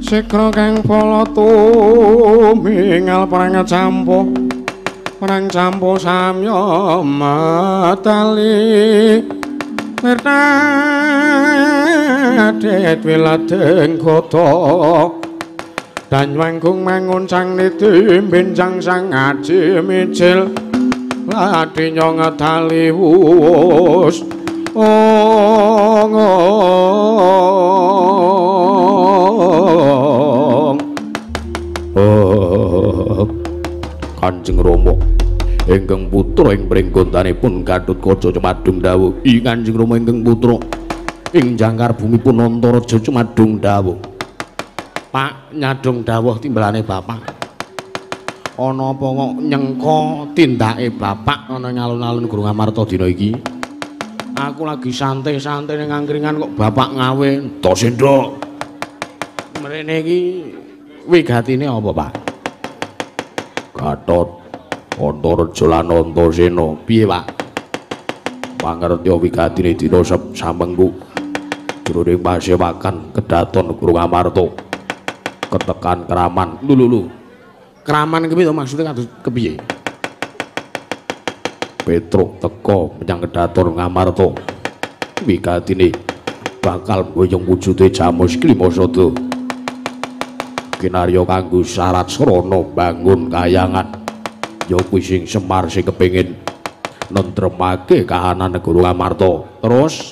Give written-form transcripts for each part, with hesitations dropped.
Sikra kang pala tumingal perang campo samya matali nirtadet wiladeng kota danywangkung manguncang niti benjang sang aji mijil ladi nyong tali wus ong Kanjeng Rama ingkang putra ing pringgontanipun Gatotkaca Cumadung dawuh. Ing Kanjeng Rama ingkang putra ing jangkar bumi pun Antareja Cumadung dawuh. Pak nyadong dawuh timbalane bapak. Ana apa kok nyengka tindake bapak ana ing alun-alun Gunung Amarta dina iki? Aku lagi santai-santai ning angkringan kok bapak ngawe Antasena. Mrene iki wigatine apa, Pak? Gatot Antareja lan Antasena. Piye, Pak? Pangertiya wigatine dina samengku jroning pasewakan kedaton Gunung Amarta ketekan keraman. Lho lho lho. Keraman kepiye to maksude kados kepiye? Petruk teka menyang kedaton Ngamarta. Wigatine bakal mboyong wujude Jamus Klimasada. Kinarya kanggo syarat srana bangun kayangan. Ya kuwi sing Semar sing kepengin nentremake kahanan negara Ngamarta. Terus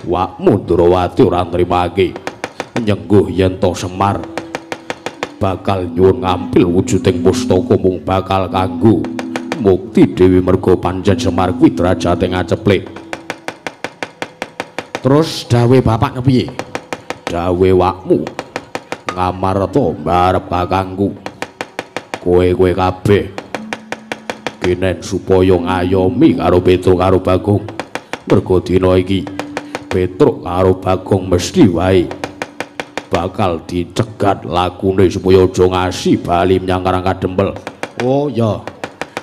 wakmu Ndrawati ora nrimake nyengguh yen to Semar bakal nyuwun ngampil wujuding pustaka mung bakal kanggo mukti dewi merga pancen Semar kuwi derajate ngaceplik. Terus dawe bapak kepiye? Dawe wakmu Ngamarta mbarep kakangku kowe-kowe kabeh kenen supaya ngayomi karo Petruk karo Bagong merga dina iki Petruk karo Bagong mesti wae bakal dicegat lakune supaya aja ngasi bali menyang Karang Kadempel. Oh ya,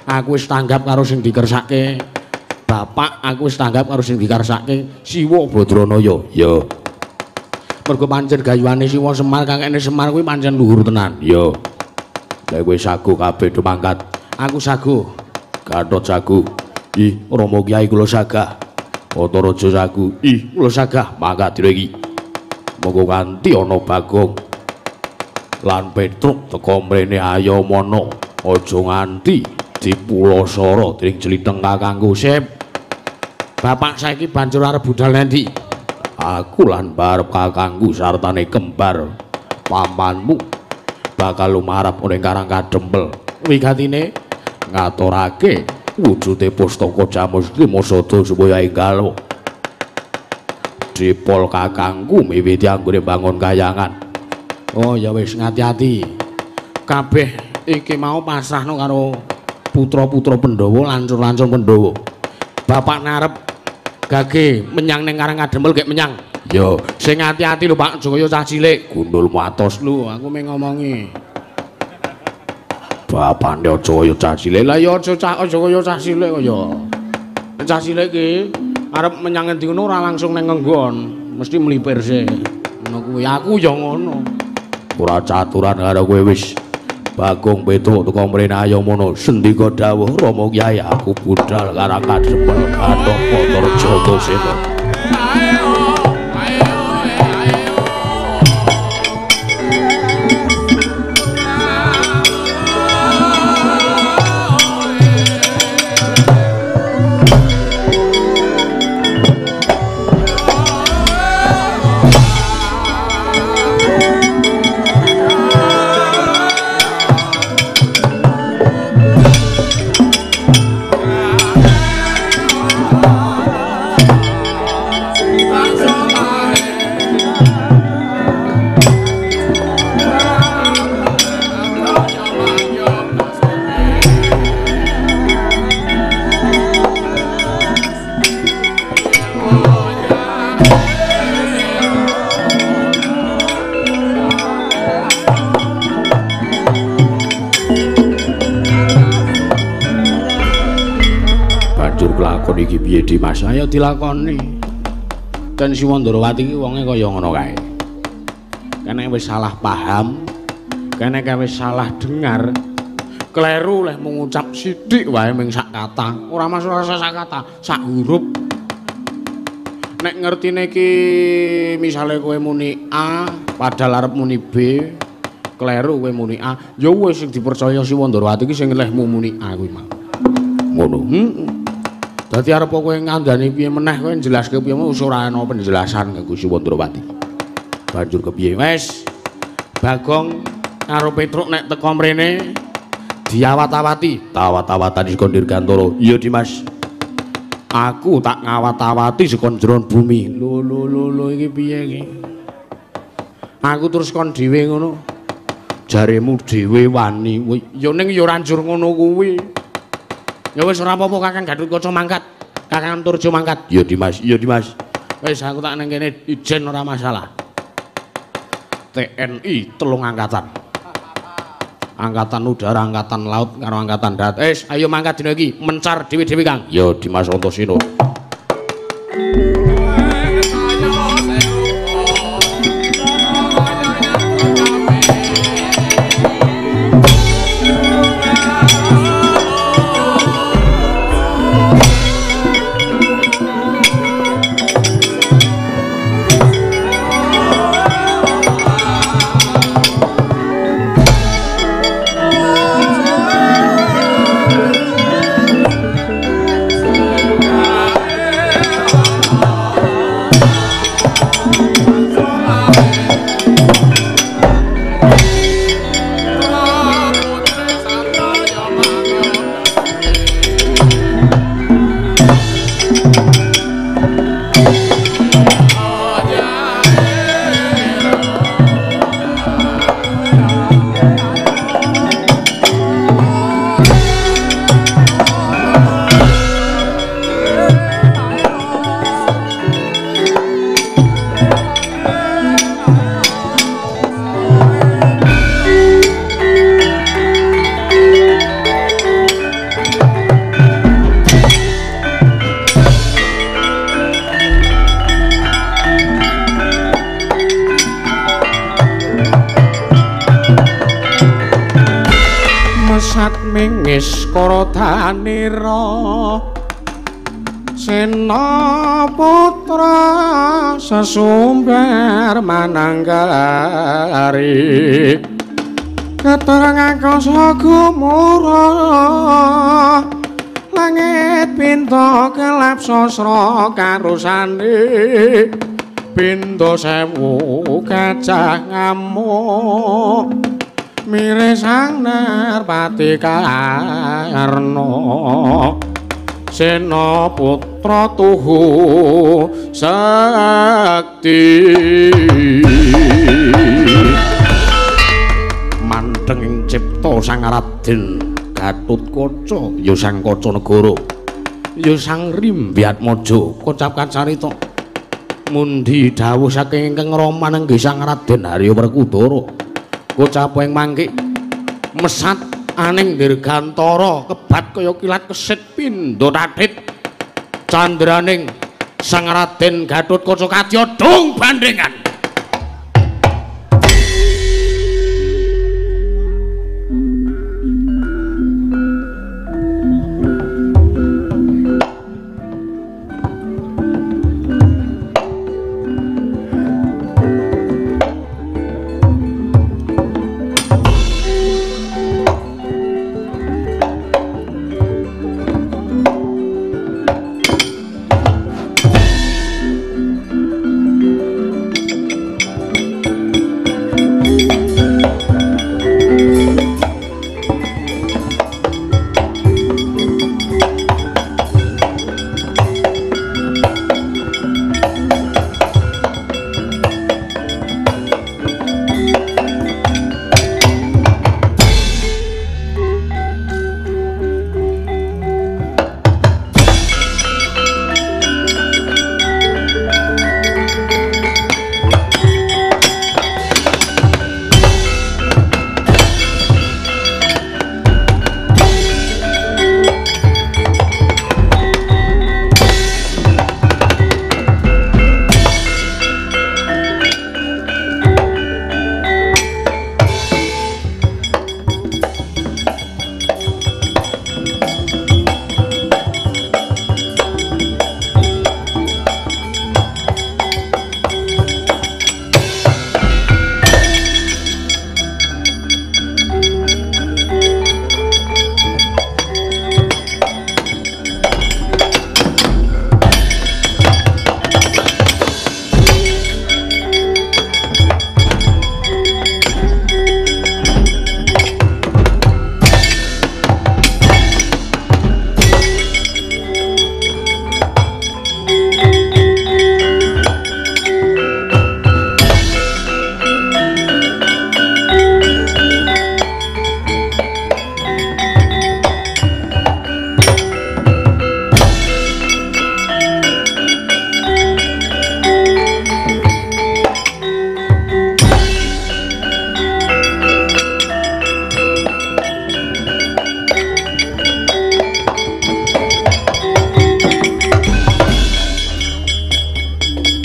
aku wis tanggap karo sing dikersake bapak, aku wis tanggap karo sing dikersake Siwa Badranaya. Ya. Mergo pancen gayuhane Siwa Semar kakekne Semar kuwi pancen luhur tenan. Ya. Lah kowe sago kabeh do mangkat. Aku sago. Gatot sago. Ih, Rama Kyai kula sagah. Antareja sago. Ih, kula sagah mangkat dina iki. Monggo kanthi ana Bagong lan Petruk teka mrene ayo mono aja nganti dipulasara dening jliteng kakangku. Sip. Bapak saiki banjur arep budal nendi? Aku lan barep kakangku sartane kembar pamanmu bakal lumarap ning Karang Kadempel. Wigatine ngaturake wujude pustaka Jamus Klimasada supaya enggal dipol kakangku miwiti anggone bangun kayangan. Oh ya wis ngati-ati. Kabeh iki mau pasrahno karo putra-putra Pandhawa, lancur-lancur Pandhawa. Bapak narep gage menyang ning Karang Kadempel gek menyang. Ya, sing ati-ati lho Pak, aja kaya cah cilik. Gundulmu atos lho, aku mung ngomongi. Bapane aja kaya cah cilik. Lah ya aja cah aja kaya cah cilik kaya. Cah cilik iki arep menyang endi ngono ora langsung nang nggon, mesti mlipir sik. Ngono kuwi aku ya ngono. Ora caturan karo kowe wis. Bagong Petruk teka mrene ayo mono sendika dawuh Rama Kyai aku budal Karang Kadempel Gatot Antareja Antasena. Iki piye Dimas? Ayo dilakoni. Den Siwa Ndrawati iki wonge kaya ngono kae. Kene wis salah paham, kene wis salah dengar. Kleru leh mengucap sithik wae ming sak kata, ora masuk ora sak kata, sak huruf. Nek ngertine iki misale kowe muni A padahal arep muni B, kleru kowe muni A, ya wis sing dipercaya si Wandrawati iki sing lehmu muni A kuwi mau. Ngono. Heeh. Dadi arep kowe ngandani piye meneh kowe njelaske piye wis ora ana penjelasan kanggo si Wandrawati. Banjur kepiye? Wis Bagong karo Petruk nek teko mrene diawat-awati, tawat-awatan saka Dirgantara. Iya Dimas. Aku tak ngawat-awati saka jero bumi. Lho lho lho lho iki piye iki? Aku terus kon dhewe ngono. Jaremu dhewe wani. Ya ning ya ora njur ngono kuwi. Ya wis ora apa-apa Kakang Gathotkaca mangkat. Kakang Antarja mangkat. Iya Dimas, iya Dimas. Wis aku tak nang kene ijen ora masalah. TNI 3 angkatan. Angkatan udara, angkatan laut, karo angkatan darat. Wis, ayo mangkat dina iki, mencar dhewe-dhewe, Kang. Ya Dimas Antasena. Mingis korodanira Sena putra sesumber mananggari keterang angkasa gumura langit pinto kelap sosro karusane pindo sewu gajah ngamuk mire sang Narpati Karna Sena putra tuhu sekti mandheng ing cipta Sang Raden Gathotkaca ya Sang Kaca Negara ya Sang Rimbyatmaja kocap kacarita mundi dawuh saking ingkang rama nenggih Sang Raden Harya Werkudara kocap ing mangke mesat aning dirgantara kebat kaya kilat kesit pindha tathit candraning Sang Raden Gathotkaca kadya dung bandingan.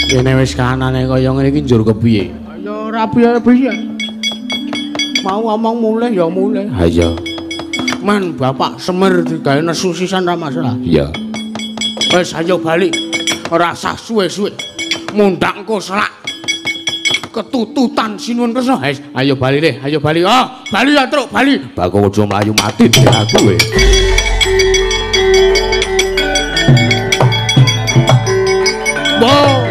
Kene wis kahanane kaya ngene iki njur kepiye? Ya ora piye-piye. Mau ngomong mulih ya mulih. Ha iya. Men bapak Semir digawe nesu sisan ora masalah. Iya. Wis ayo bali. Ora sah suwe-suwe. Mundhak engko selak. Ketututan Sinuwun Kresna. Wis ayo bali le, ayo bali. Oh, bali ya Truk, bali. Bagong aja mlayu mati dhewe aku kowe. Wow.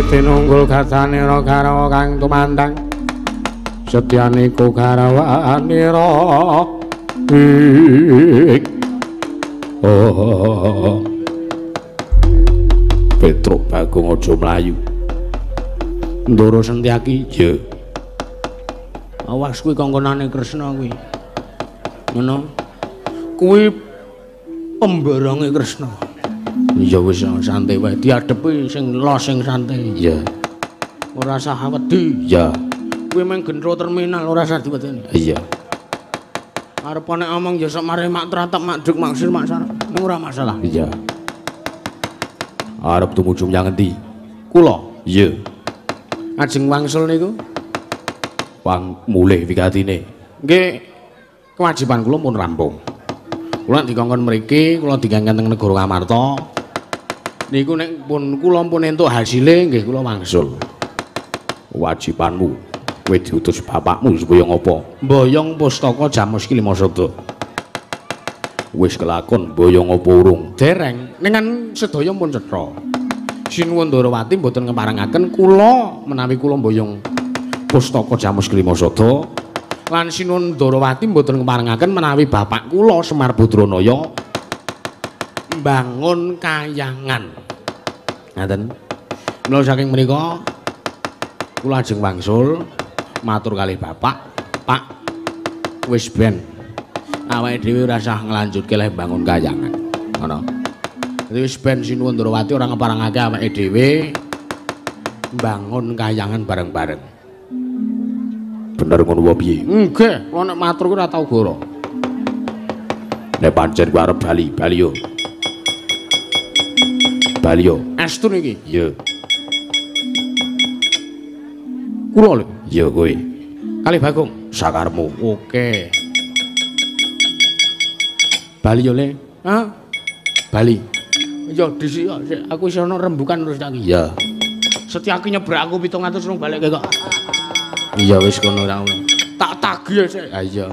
Tinunggul gatanira karawa kang tumandang setyaniku karawanira ing oh Petruk Bagong aja mlayu. Ndoro Sentyaki. Iya. Awas kuwi kongkonane Kresna kuwi. Ngono. Kuwi pemboronge Kresna. Iya wis santai wae diadepi sing los sing santai. Iya. Ora usah wedi. Iya. Kuwi mung gendro terminal ora usah diwedeni. Iya. Arep nek omong ya sok mare mak tratap mak duk maksir mak sarap ning ora masalah. Iya. Arep tumuju menyang endi? Kula. Iya. Ajeng wangsul niku. Wang mulih wikatine. Nggih. Kewajiban kula pun rampung. Kula dikongkon mriki, kula dikengken teng negara Ngamarta. Niku nek pun kula pun entuk hasile nggih kula wangsul. Kewajibanmu kowe diutus bapakmu supaya ngopo? Mboyong pustaka Jamus Kilimasada. Wis kelakon mboyong apa urung? Dereng, ning kan sedaya pun cetha. Sinuwun Ndorowati mboten ngeparengaken kula menawi kula mboyong pustaka Jamus Kilimasada. Lan Sinuwun Ndorowati mboten ngeparengaken menawi bapak kula Semar Badranaya mbangun kayangan. Ngaten. Mula saking menika kula ajeng wangsul matur kalih bapak, Pak wis ben awake dhewe ora usah nglanjutke leh mbangun kayangan. Ngono. Dadi wis ben Sinuwun Ndorowati ora ngeparengake awake dhewe mbangun kayangan bareng-bareng. Bener ngono wae piye? Nggih, kula nek matur ora tau goro. Nek pancen kuwi arep bali, bali yo. Bali yo. Estu niki? Iya. Kula lho. Iya kowe. Kalih Bagong. Sakarmu. Oke. Bali yo le. Hah? Bali. Ya dhisik aku isih ana rembukan terus tak iki. Iya. Setyaki nyebrak aku 700 rong balekke kok. Iya wis kono ora ngono. Tak tagih sik. Ha iya.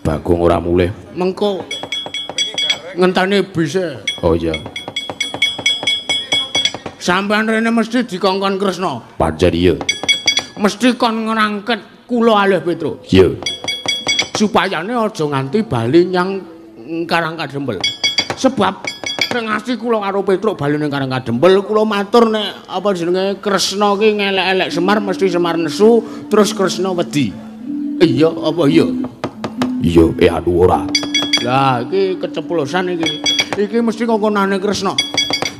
Bagong ora mulih. Mengko ngenteni bise. Oh iya. Sampeyan rene mesti dikongkon Kresna. Pancen iya. Mesti kon ngrangket kula alih Petruk. Iya. Supayane aja nganti bali nyang Karang Kadempel. Sebab nek nganti kula karo Petruk bali ning Karang Kadempel, kula matur nek apa jenenge Kresna ki ngelek-elek Semar mesti Semar nesu terus Kresna wedi. Iya apa iya? Iya, anu ora. Lah iki keceplosan iki. Iki mesti kongkonane Kresna.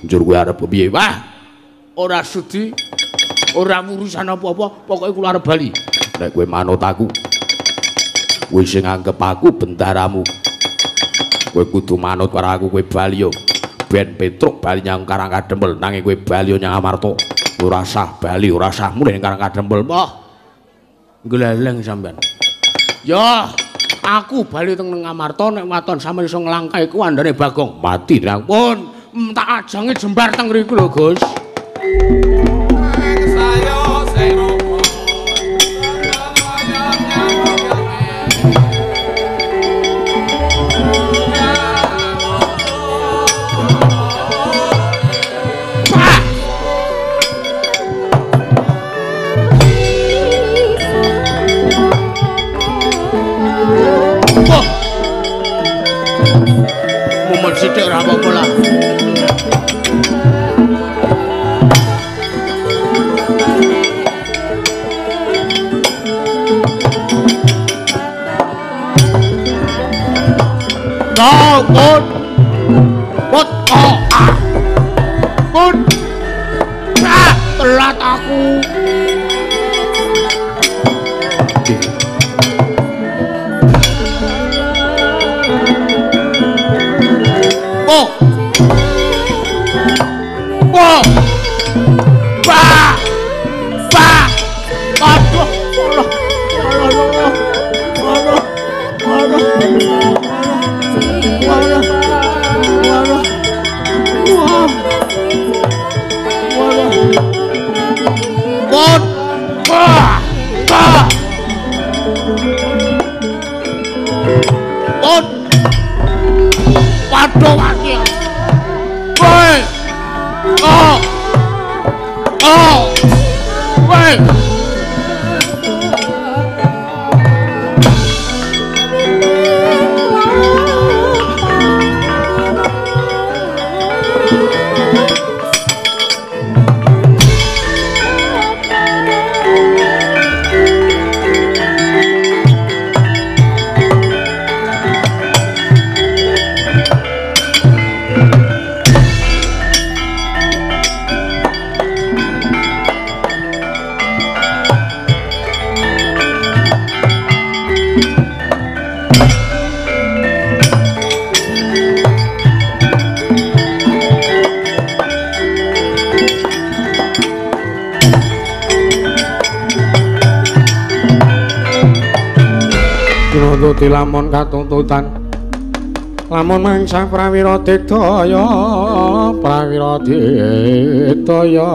Njur kowe arep piye? Wah, ora sudi, ora urusan apa-apa, pokoke kula arep bali. Nek kowe manut aku, kowe sing anggep aku bendaramu. Kowe kudu manut karo aku, kowe bali yo. Ben Petruk bali nyang Karang Kadempel, nanging kowe bali nyang Amarta. Ora sah bali, ora sah mulih ning Karang Kadempel. Wah. Gleleng sampean. Ya, aku bali teng Amarta nek waton sampeyan iso nglangkai kuwandane Bagong. Mati pun tak ajange jembar teng mriku lho, Gus. Sithik ora apa-apa lah. Pun. Pun. Oh, ah. Pun. Ah, telat aku. Oh. Oh. Ba. Ba. Aduh, Allah. Allah. Allah. Allah. Allah. Allah. Wah. Wah. Pun. Ba. Ba. Pun. Waduh, mati. Woi. Oh. Oh. Woi. Tinututi lamun katuntutan lamun mangsa prawira digdaya prawira digdaya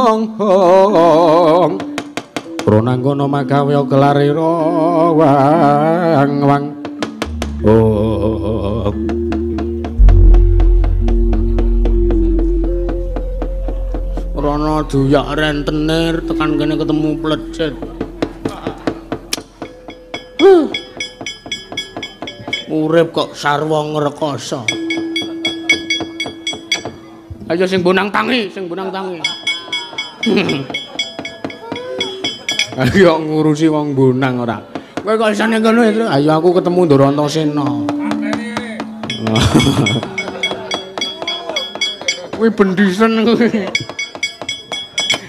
ong ong pronangkono magawe gelarira wang wang oh. Rono duyak rentenir tekan kene ketemu plecet. Urip kok sarwa ngrekoso. Ayo sing bonang tangi, sing bonang tangi. Ayo ngurusi wong bonang ora. Kowe kok iso ning kono, Tru? Ayo aku ketemu Ndoro Antasena. Kuwi bendisen kuwi.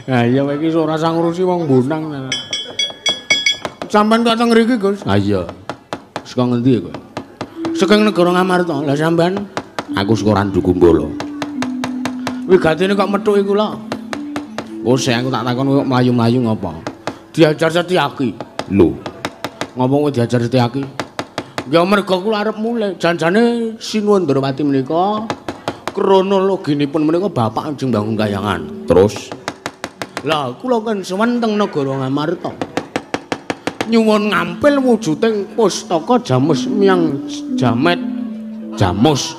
Ha iya kowe iki ora usah ngurusi wong bonang. Sampeyan kok teng mriki, Gus? Ha iya. Saka ngendi kowe? Saking negara Ngamarta. Lah sampeyan? Aku saka Randu Gumbala. Wigatine kok methuki kula. Wis aku tak takon kowe kok mlayu-mlayu ngopo? Diajar Setyaki. Lho. Ngopo kowe diajar Setyaki? Ya mergo kula arep mulih. Janjane Sinuwun Ndrawati menika kronologinipun menika bapak ajeng bangun kayangan. Terus lah kula kan sowan teng negara Ngamarta. Nyuwun ngampil wujuding pustaka Jamus Miang Jamet Jamus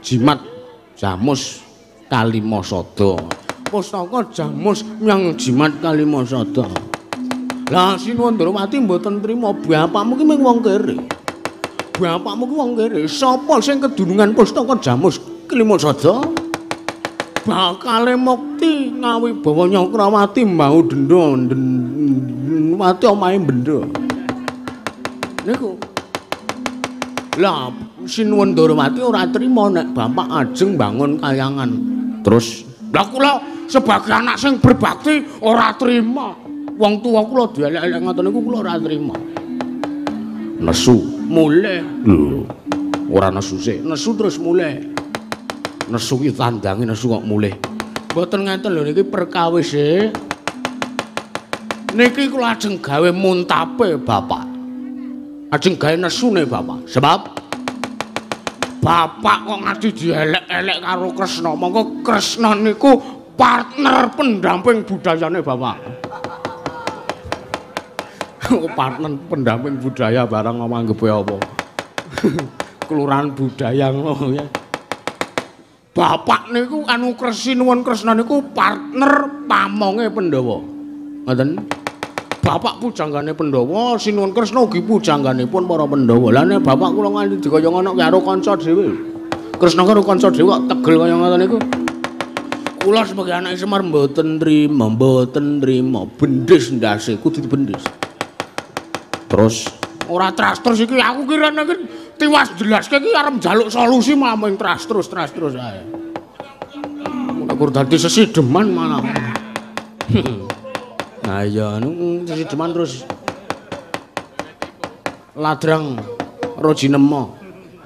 Jimat Jamus Kalimasada. Pustaka Jamus Miang Jimat Kalimasada. Lah Sinuwun Ndrawati mboten trima, bapakmu ki mung wong kere. Bapakmu ki wong kere. Sapa sing kedunungan pustaka Jamus Kalimasada? Bakale mukti ngawibawa Nyakrawati mbau denda wati omahe benda. Niku. Lah Sinuwun Ndrawati ora trima nek bapak ajeng bangun kayangan. Terus lah kula sebagai anak sing berbakti ora trima. Wong tuwa kula dielek-elek ngoten niku kula ora trima. Nesu mulih. Lho, ora nesu sik, nesu terus mulih. Nesu ki tandange nesu kok mulih. Mboten ngenten lho niki perkawis e. Niki kula ajeng gawe muntape bapak. Ajeng gawe nesune bapak. Sebab bapak kok nganti dielek-elek karo Kresna. Monggo Kresna niku partner pendamping budayane bapak. Partner pendamping budaya barang nganggepe apa? Kelurahan budaya ngono ya. Bapak niku anu Sinuwun Kresna niku partner pamonge Pandhawa. Ngoten. Bapak pujanggane Pandhawa, Sinuwun Kresna ugi pujangganipun para Pandhawa. Lah nek bapak kula nganti dikaya ngono karo kanca dhewe. Kresna karo kanca dhewe kok tegel kaya ngoten niku. Kula sebagai anak Semar mboten nrima, mboten nrima. Bendis ndase kudu dibendis. Terus ora tras terus iki aku kira iki tiwas jelaske iki arep njaluk solusi malah mung tras terus ae. Nek kur dadi sesideman malah. Nah iya anu sesideman terus ladrang Rojinemo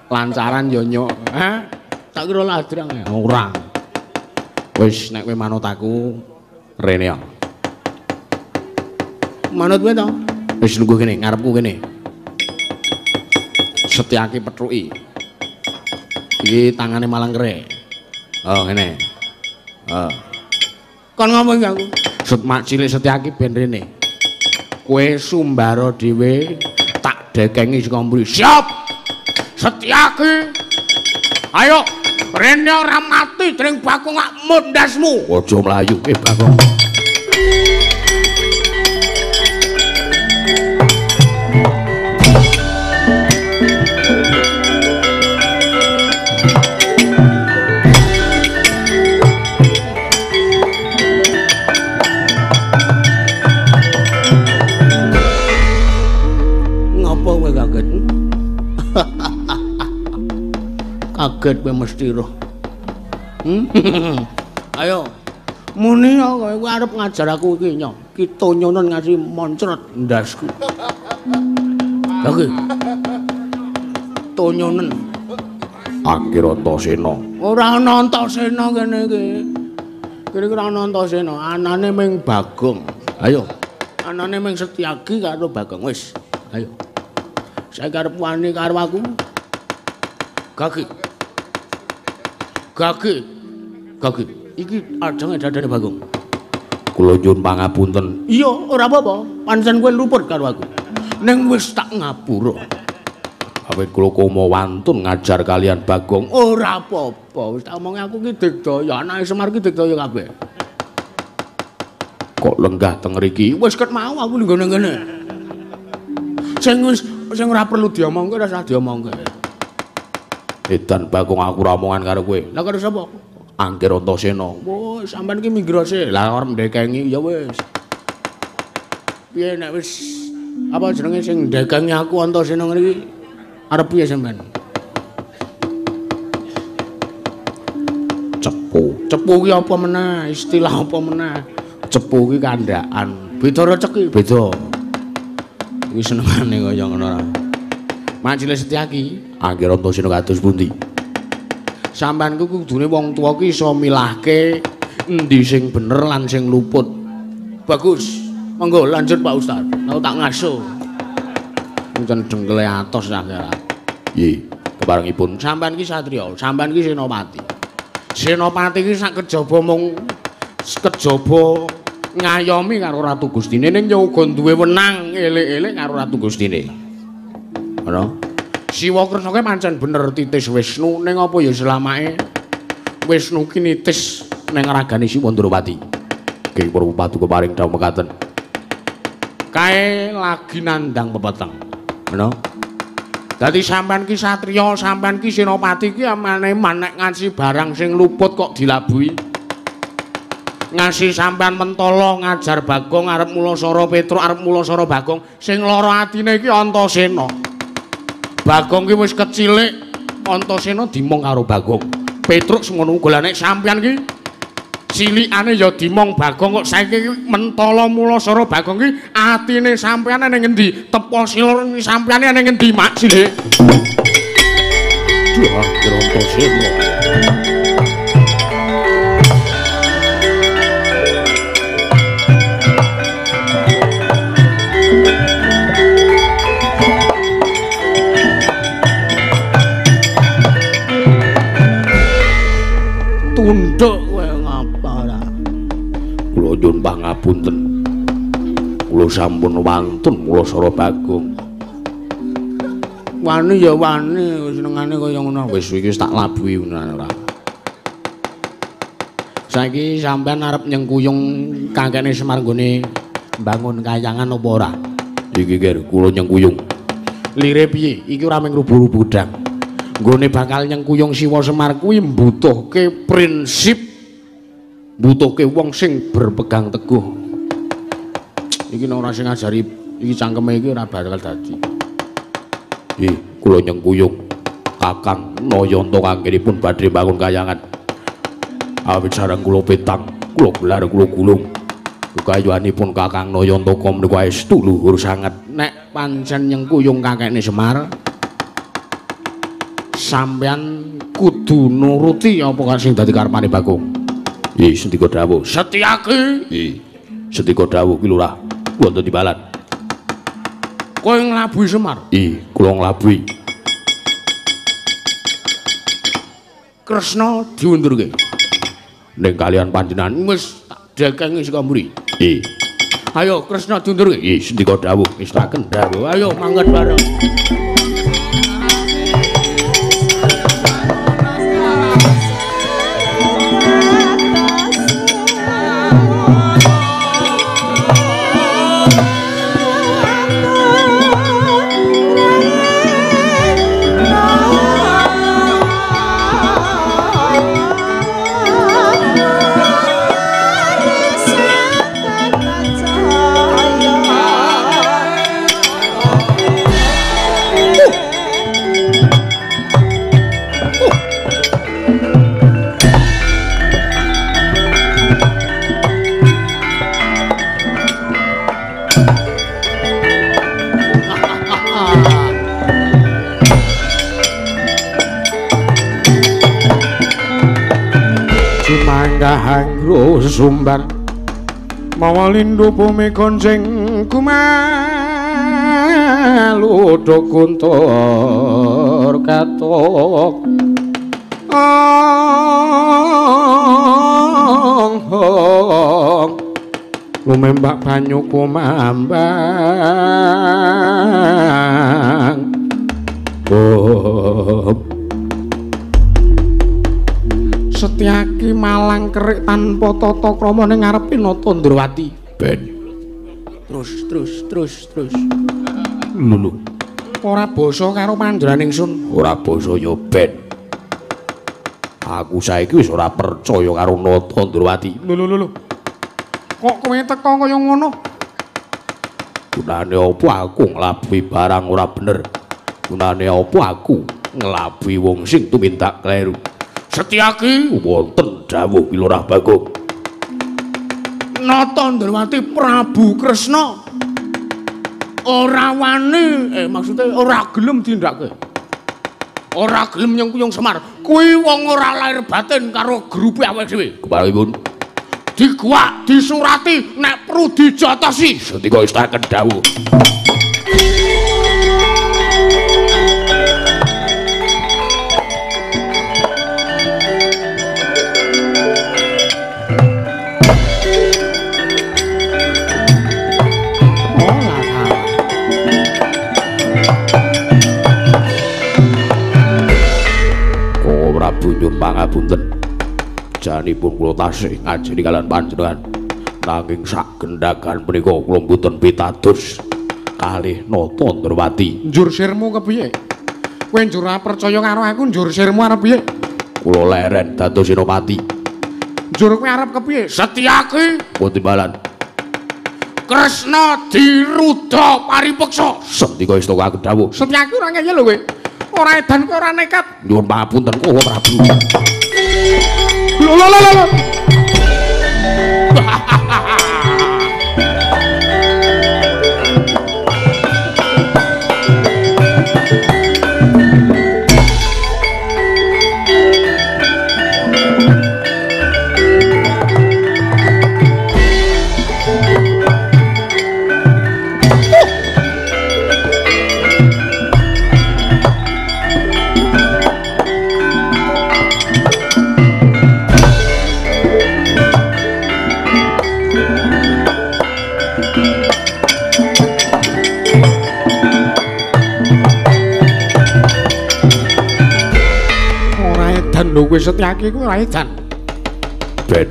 lancaran yo nyok. Hah? Tak kira ladrang ya ora. Wis nek kowe manut aku rene ya. Manut kowe to? Wis lungguh kene, ngarepku kene. Setyaki pethuki. Iki tangane malang kere. Oh ngene. Oh. Kon ngomong iki aku. Mak cilik Setyaki ben rene. Kowe sumbara dhewe tak dekengi saka mburi. Siap. Setyaki. Ayo rene ora mati dening Bagong ak mondasmu. Aja mlayu Bagong. Kaget kowe mesti roh. Ayo. Muni kowe arep ngajar aku iki nyo. Ki tonyonen ngasi moncrot ndasku. Lha iki. Tonyonen. Angger Antasena. Ora ana Antasena kene iki. Kene iki ora ana Antasena, anane ming Bagong. Ayo. Anane ming Setyaki karo Bagong wis. Ayo. Saiki arep wani karo aku. Gagi. Gagi. Gagi. Iki ajange dadane Bagong. Kula nyuwun pangapunten. Iya, ora apa-apa. Pancen kowe luput karo aku. Ning wis tak ngapura. Awit kula komo wantun ngajar kalian Bagong. Ora apa-apa. Wis tak omongi aku ki digdaya, anake Semar ki digdaya kabeh. Kok lenggah teng mriki? Wis ket mau aku nggone ngene. Sing wis sing ora perlu diomongke ora usah diomongke. Edan Bagong aku ora omongan karo kowe. Lah karo sapa? Angger Antasena. Wis sampean ki minggir sik. Lah arep ndekengi ya wis. Piye nek wis apa jenenge sing ndekengi aku Antasena ngene iki arep piye sampean? Cepu. Cepu ki apa meneh? Istilah apa meneh? Cepu ki kandhakan. Beda receki, beda. Iki senengane kaya ngono ora. Majelis Setyaki, Angger Antasena kados pundi? Sampeyan ku kudune wong tuwa ki iso milahke endi sing bener lan sing luput. Bagus. Monggo lanjut Pak Ustaz. Aku tak ngaso. Pancen dengkele atos ta kira. Nggih, keparengipun sampeyan ki satriya, sampeyan ki senopati. Senopati ki sak kejaba mung kejaba ngayomi karo Ratu Gustine ning ya uga duwe wenang elek-elek karo Ratu Gustine. Ngono. Siwa Kresna ki pancen bener titis Wisnu ning apa ya selamake Wisnu ki nitis ning ragane Siwa Ndrawati. Nggih, para paduka paring dawuh mekaten. Kae lagi nandang pepeteng. Ngono. Dadi sampean ki satriya, sampean ki senopati ki amane-man nek ngansi barang sing luput kok dilabuhi. Ngasi sampean mentala ngajar Bagong arep mulasara Petruk arep mulasara Bagong sing lara atine iki Antasena. Bagong ki wis kecilik, Antasena dimong karo Bagong. Petruk semono uga. Lah nek sampean ki cilikane ya dimong Bagong kok saiki mentala mulasara Bagong ki atine sampean ning ngendi? Tepa sila sampeane ning ngendi, Mak Cilik? Duh, Antasena. Tunduk kowe ngapa ora? Kula nyuwun pangapunten. Kula sampun wantun mulasara Bagong. Wani ya wani, senengane kaya ngono. Wis iki wis tak labuhi ngono ora. Saiki sampean arep nyengkuyung kakekne Semar nggone mbangun kayangan apa ora? Iki ger kula nyengkuyung. Lire piye? Iki ora mung rubuh-rubuh gedang. Nggone bakal nyengkuyung Siwa Semar kuwi mbutuhke prinsip, mbutuhke wong sing berpegang teguh. Iki nek ora sing ngajari Iki cangkeme iki ora bakal dadi. Kula nyengkuyung Kakang Nayanta anggenipun badhe mbangun kayangan. Awit sareng kula petang, kula gelar kula gulung. Kayuwanipun Kakang Nayantaka menika estu luhur sanget. Nek pancen nyengkuyung kakekne Semar, sampeyan kudu nuruti apa sing dadi karepane Bagong. Sendika dawuh. Setyaki. Sendika dawuh Ki Lurah. Wonten timbalan. Kowe nglabuhi Semar? Kula nglabuhi. Kresna diundurke. Ning kalian panjenengan wis tak dekengi saka mburi. Ayo Kresna diundurke. Sendika dawuh, ngestaken dawuh. Ayo mangkat bareng. Sumangga sumbar mawa lindu bumi konjeng kumaludo guntur katok ong hong lumembak banyu kumambang. Oh. Setyaki malang kerik tanpa tata krama ning ngarepe Nata Ndrawati. Ben. Terus terus terus terus. Lho. Ora basa karo panjenengan ingsun. Ora basa ya ben. Aku saiki wis ora percaya karo Nata Ndrawati. Lho lho lho. Kok kowe teka kaya ngono? Gunane apa aku nglabuhi barang ora bener? Gunane apa aku nglabuhi wong sing tumindak kleru? Setyaki wonten dawuh Ki Lurah Bagong. Nata Ndrawati Prabu Kresna ora wani, maksudnya ora gelem tindake. Ora gelem nyengkuyung Semar. Kuwi wong ora lahir batin karo grupe awake dhewe. Keparipun diguwak, disurati, nek perlu dijotosi. Sendika istaken dawuh. Nyuwun pangapunten. Janipun kula tasih ngajeni kalian panjenengan. Nanging sak gendhagan punika kula mboten pitados kalih Nata Ndrawati. Njur sirmu kepiye? Kowe njur ora percaya karo aku, njur sirmu arep piye? Kula leren dados senopati. Njur kowe arep kepiye? Setyaki pun timbalan. Kresna diruda paripeksa. Sendika istaka dawuh. Setyaki ora ngeyel lho kowe. Ora edan kowe ora nekat. Nyuwun pangapunten kula Prabu. Lho lho lho lho. Lho kowe Setyaki kuwi ora edan. Ben.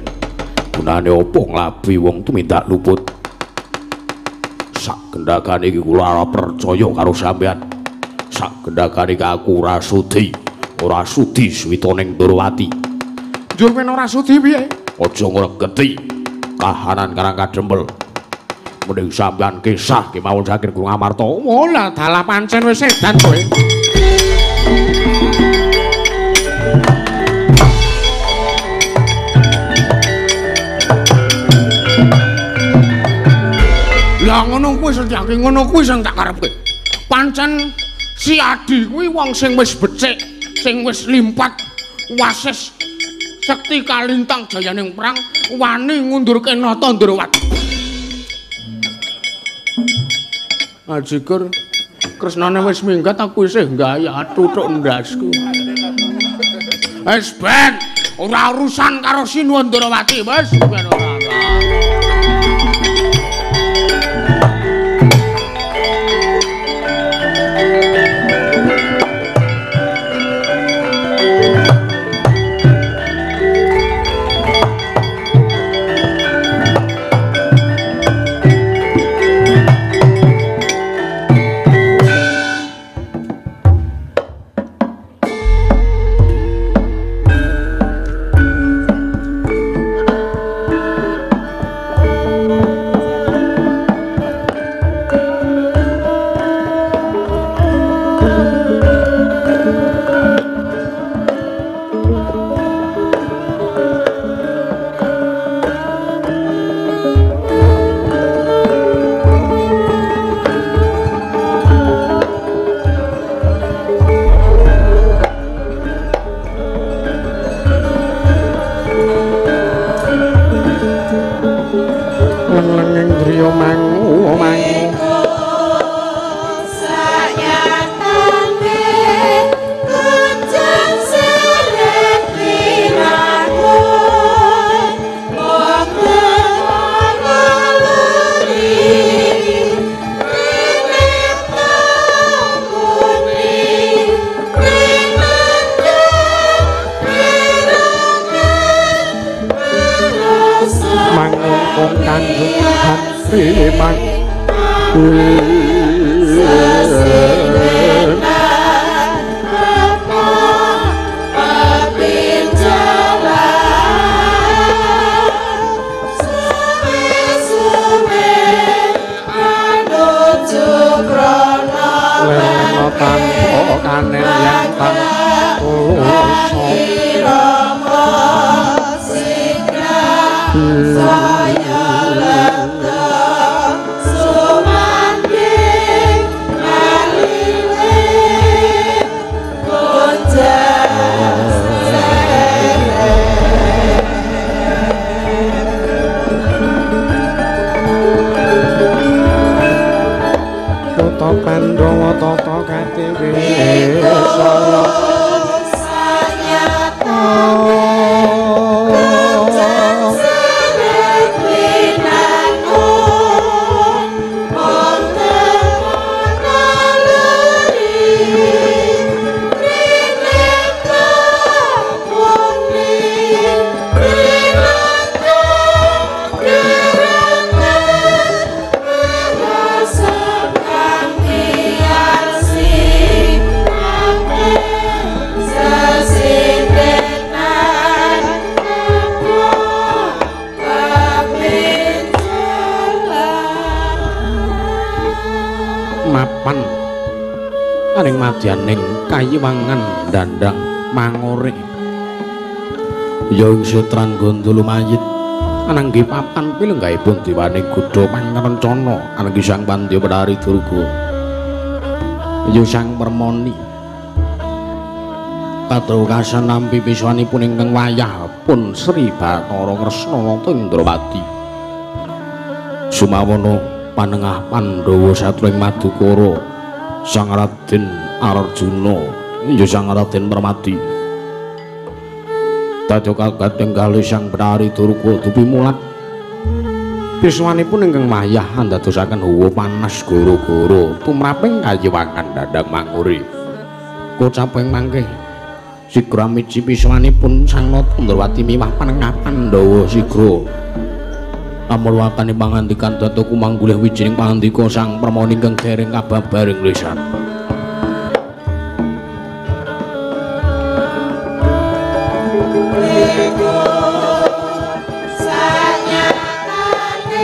Gunane opo nglabi wong tumindak luput? Sak gendhagane iki kula ora percaya karo sampeyan. Sak gendhagane iki aku ora sudi. Ora sudi suwita ning Ndrawati. Njur kowe ora sudi piye? Aja ngregeti kahanan Karang Kadempel. Mending sampean kisah kemawon saking Gunung Amarta. Oh lah dalah pancen wis edan kowe. Lah ngono kuwi Setyaki, ngono kuwi sing tak karepke. Pancen si Adi kuwi wong sing wis becik, sing wis limpat wasis sekti kalintang jayaning perang, wani ngundurke Nata Ndrawati. Ajigur Kresnane wis minggat, aku isih gaya tutuk ndasku. Wis ben, ora urusan karo Sinuwun Ndrawati, wis ben ora. Madyaning kayiwangan dandang mangore ya ing sutran gondol mayit anangge papan pilenggahipun dewaning gudha pangrencana anangge Sang Pandya Betari Durga ya Sang Permoni kadokasan nampi piswanipun ingkang wayah pun Sri Bathara Kresna Nata Indrawati sumawana panengah Pandhawa satring Madukara Sang Raden Arjuna ya Sang Raden Permadi dadi kagadheng kalih Sang Betari Durga dupi mulat piswanipun ingkang wayah andadosaken hawa panas goro-goro tumraping kayiwangan dandang manguri kocaping mangke sigra miji piswanipun Sang Nata Ndrawati miwah panengah Pandhawa sigra amurwakane pangandikan dhateng kumanggulih wijining pangandika Sang Permoni ingkang dereng kababaring lisan. Sanyatane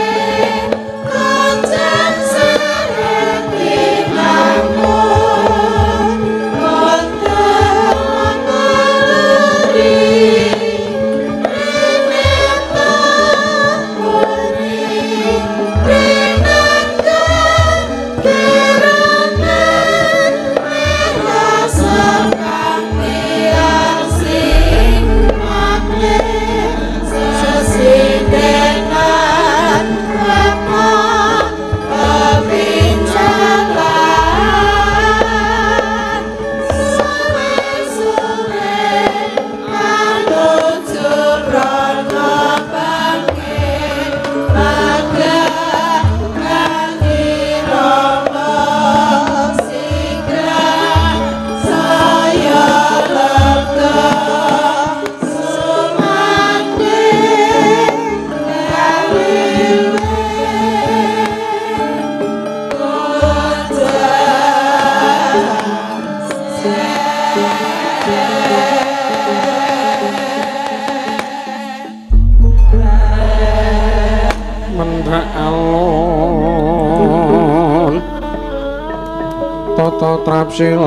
Nata trapsilanira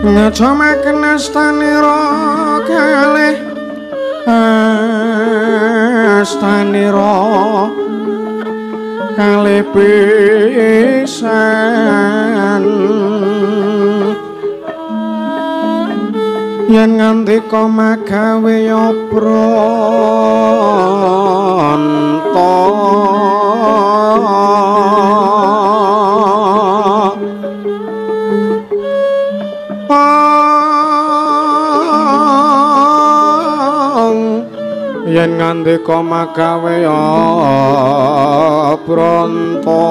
ngajamaken astanira kalih astanira kalih pisan yen ngandika magawe ya pranta yen ngandika magawe ya pranta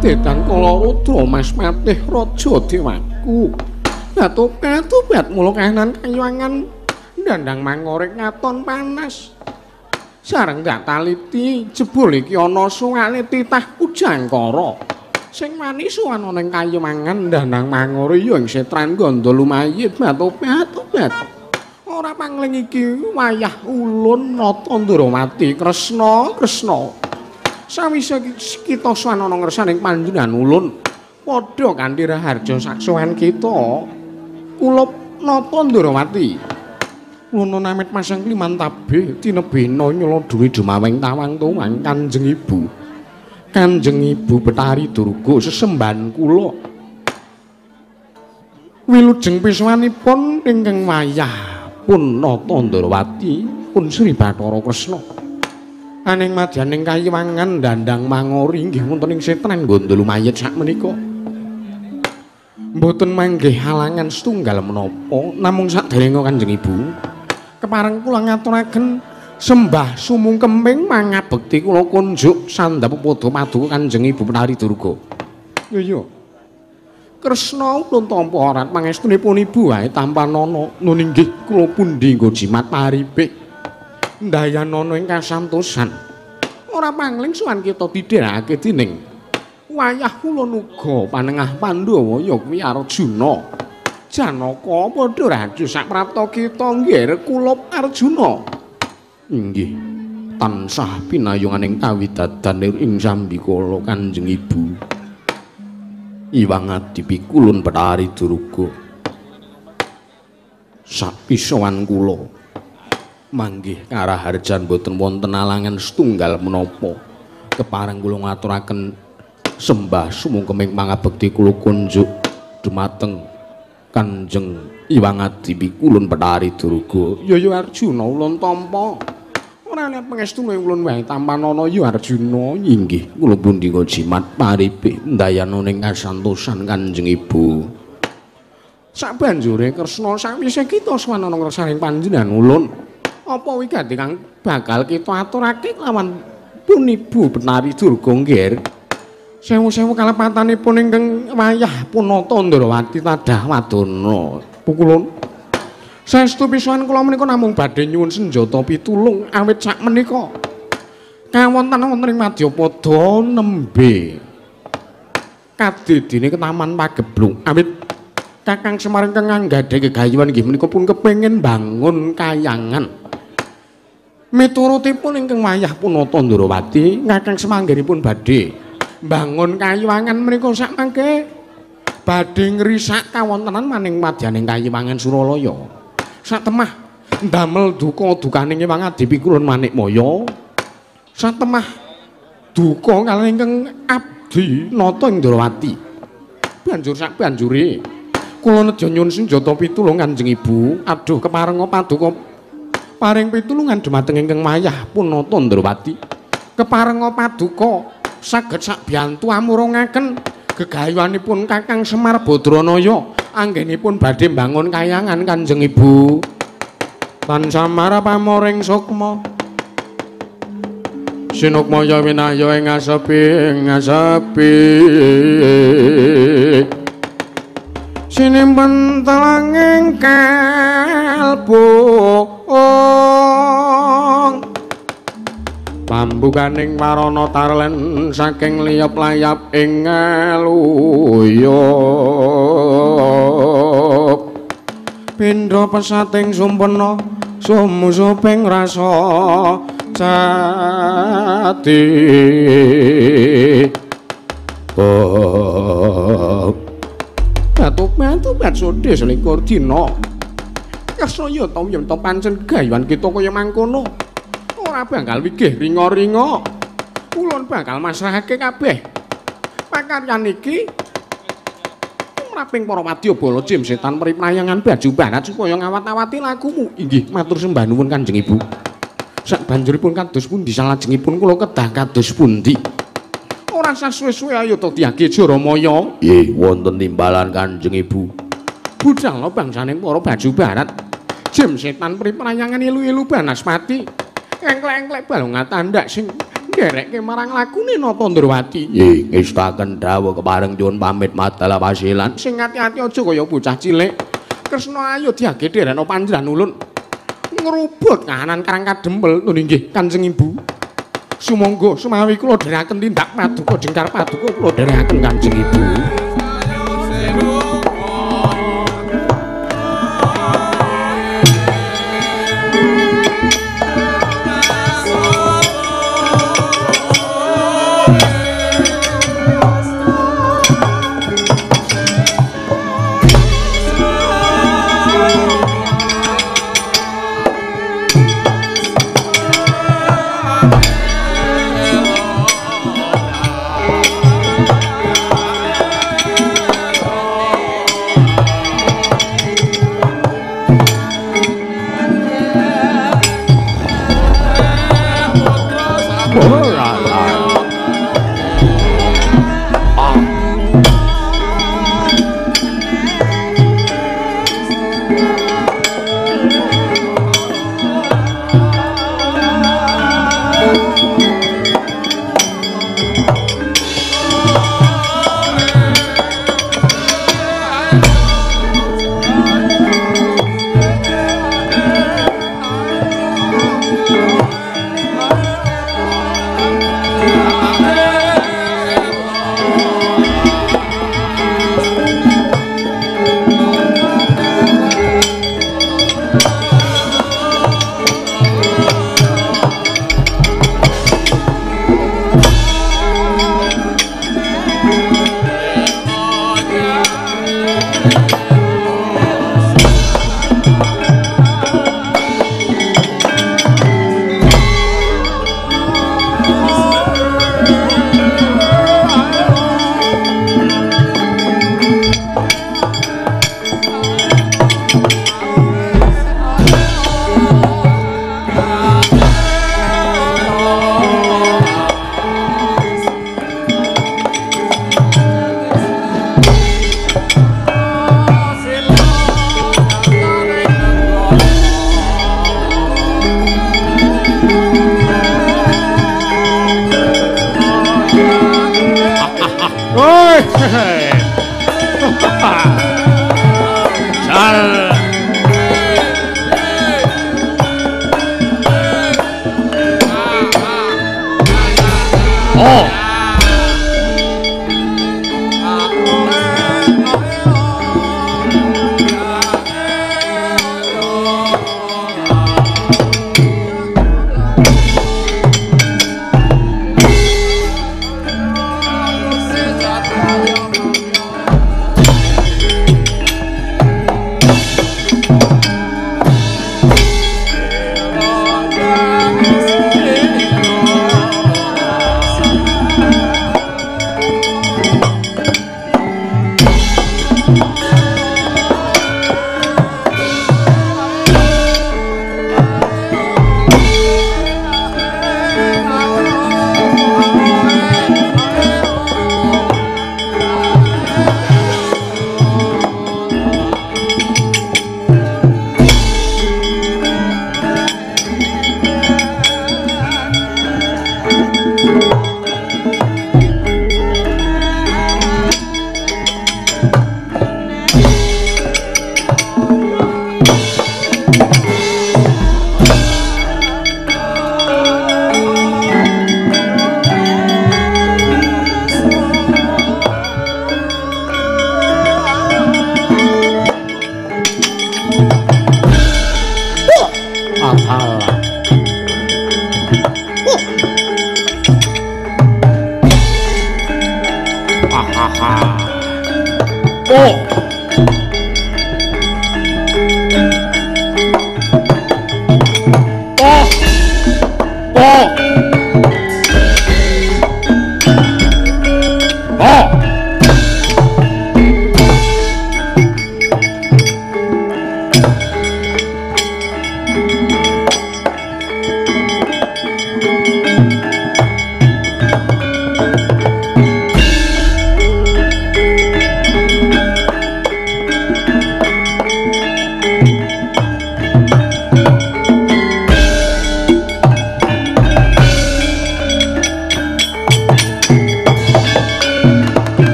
Dedan kala rudra Mas Patih Raja Dewaku. Batu-batu mula kahanan kayuwangan ndandang mangorek ngaton panas. Sareng gak taliti jebul iki ana suwale titah Kujangkara. Sing wani sowan ana ing kayuwangan ndandang mangore ya ing setran gandha lumayit batu-batu. Ora pangling iki wayah ulun Nata Ndrawati Kresna Kresna. Sawise kita sowan ana ngersaning panjenengan ulun padha kanthi raharja saksowan kita kula Nata Ndrawati ulun namit masang kliman tabih tinebena nyelodhuwi dumaweng tawang tuwang Kanjeng Ibu. Kanjeng Ibu Betari Durga sesembahan kula wilujeng pisowanipun ingkang wayah pun Nata Ndrawati pun Sri Bathara Kresna. Aning madyaning kayiwangan dandang mangori inggih wonten ing setran gandha lumayit sakmenika. Mboten manggih halangan setunggal menapa namung saderenge Kanjeng Ibu kepareng kula ngaturaken sembah sumungkeming mangabekti kula kunjuk sandhap pada paduka Kanjeng Ibu Betari Durga. Iya. Kresna ulun tampa rat pangestunipun Ibu wae tanpa nana nun inggih kula pundi nggo jimat paripik. Ndayanana ing kasantosan. Ora pangling sowan kita didherekake dening wayah ulun uga panengah Pandhawa ya kuwi Arjuna. Janaka padha raja saprapta kita nggih kula Arjuna. Inggih tansah pinayunganing kawidadan ing sambikala Kanjeng Ibu. Iwang Adi Pikulun Betari Durga. Sapisowan kula manggih karaharjan boten wonten alangan setunggal menapa. Kepareng kula ngaturaken sembah sumungkeming mangabekti kula kunjuk dumateng Kanjeng Iwang Adi Pikulun Betari Durga. Ya ya Arjuna ulun tampa. Ora lihat pangestune ulun wae tampanana ya Arjuna. Inggih kula pundi jimat paripih ndayana ing kasantosan Kanjeng Ibu. Sabanjure Kresna sawise kita sowan ana ngersaning panjenengan ulun, apa wigati kang bakal kita aturake lawan pun Ibu Betari Durga nggih. Sewu-sewu kalepatanipun ingkang wayah Punata Ndrawati tadah wadana. Pukulun. Saestu pisowan kula menika namung badhe nyuwun senjata pitulung awit sakmenika kawonten wonten ing Madyapada nembe kadidine ketaman pageblung awit Kakang Semar ingkang anggadhahi gegayuhan inggih menika pun kepengin bangun kayangan. Miturutipun ingkang wayah Punata Ndrawati, Kakang Semar anggenipun badhe bangun kayangan menika sakmangke badhe ngrisak kawontenan maning madyaning kayangan Suralaya. Satemah ndamel duka-dukaning Ewang Adi Pikulun Manikmaya. Satemah duka kaliyan ingkang abdi Nata Ndrawati. Banjur sakbanjure kula nejo nyuwun senjata pitulung Kanjeng Ibu. Aduh keparenga paduka paring pitulungan dumateng ingkang wayah Punata Ndrawati. Keparenga paduka saged sakbiyantu amurungaken gegayuhanipun Kakang Semar Badranaya Anggenipun badhe mbangun kayangan Kanjeng Ibu. Tansah marap pamoring sukma. Sinukmaya winahya ing asepi ngasepi. Sinimpen telanging kalbu. Pambukaning warana tarlen saking liyep layap ing ngaluyup. Pindha pesating sumpena sumusuping rasa jati. Oh. Batu-batu sodhe selikur dina. Kesaya ta yen ta pancen gayuhan kita kaya mangkono. Ora bakal wigih ringa-ringa. Ulun bakal masrahake kabeh. Pakaryan iki tumraping para wadyabala jim setan priprayangan baju barat supaya ngawat-awati lakumu. Inggih, matur sembah nuwun Kanjeng Ibu. Sak banjuripun kados pundi salajengipun kula kedah kados pundi? Ora sah suwe-suwe ayo to diage Jaramaya. Nggih, wonten timbalan Kanjeng Ibu. Budal bangsaning para baju barat. Jim setan priprayangan ilu-ilu banaspati. Engklek-engklek balung tandak sing nderekke marang lakune Nata Ndrawati. Nggih, ngestaken dawuh kepareng nyuwun pamit madala pasilan. Sing ati-ati aja kaya bocah cilik. Kresna ayo diage derekno panjenengan ulun. Ngrubut kahanan karang kadempel. Nun inggih Kanjeng Ibu. Sumangga sumawi kula dherekaken tindak paduka jengkar paduka kula dherekaken Kanjeng Ibu.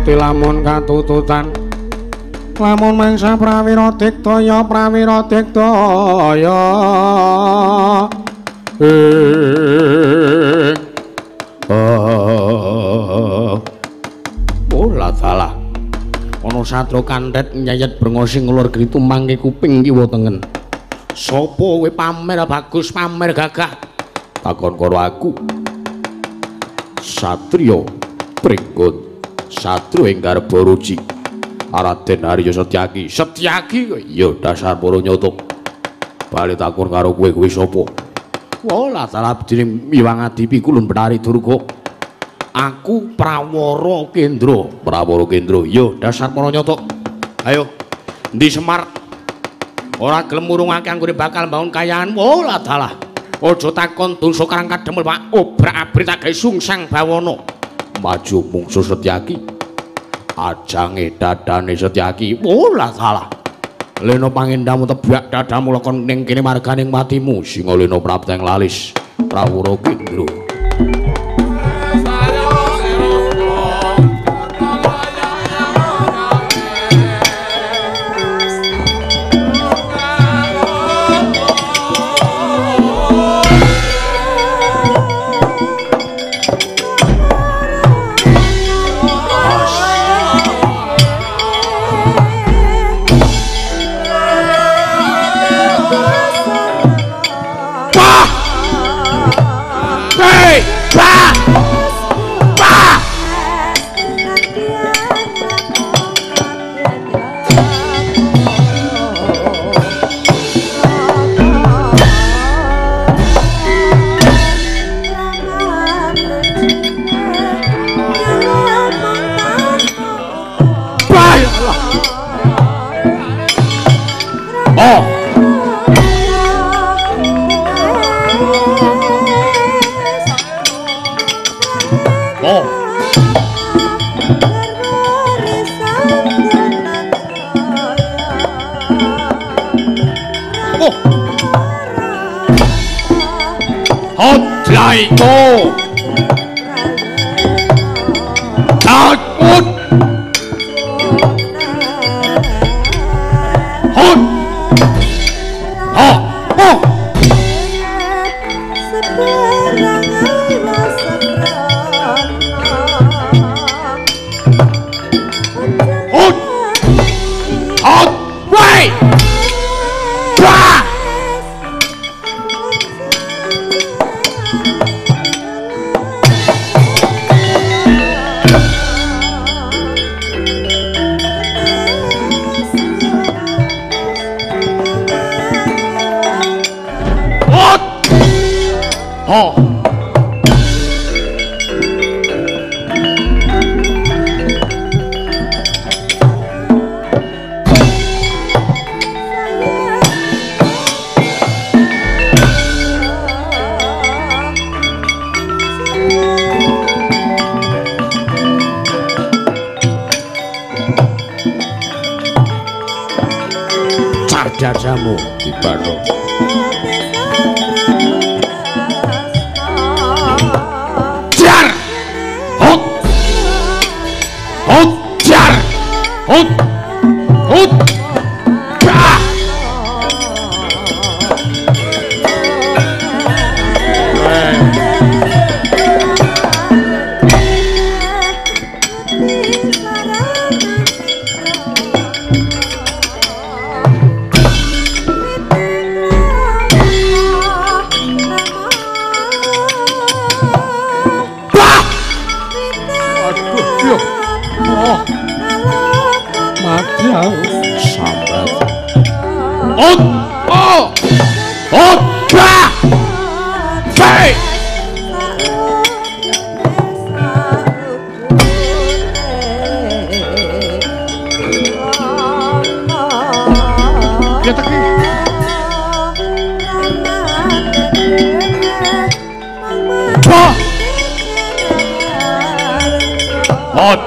Ati lamun katututan lamun mangsa prawira diktaya prawira diktaya oh la salah ana satra kantet nyayet brengos sing nglur geni tumangke kuping kiwa tengen. Sapa kowe pamer bagus pamer gagah takon karo aku satriya Pringgon satru ing garba ruci Raden Arya Setyaki. Setyaki ya dasar para nyata bali takon karo kowe kuwi sapa? Wah salah abdine Iwang Adipi kulun Betari Durga. Aku Prawara Kendra. Prawara Kendra ya dasar para nyata. Ayo endi Semar ora gelem murungake anggone bakal mbangun kayangan. Wah dalah aja takon dosa karang kademel Pak obrak-abrik tak gawe sungsang bawana. Maju mungsu Setyaki ajange dadane Setyaki. Oh lah salah lena pangendamu tebak dadamu lakon ning kene marganing matimu singa lena prapteng lalis Prawara Kendra. Dadamu dibaro. Jar. Hot. Hot jar. Hot. Hot. Bah. Sambat. Ot. Oh. Ot. Ba. Ba. Ya teki. Ba. Ot.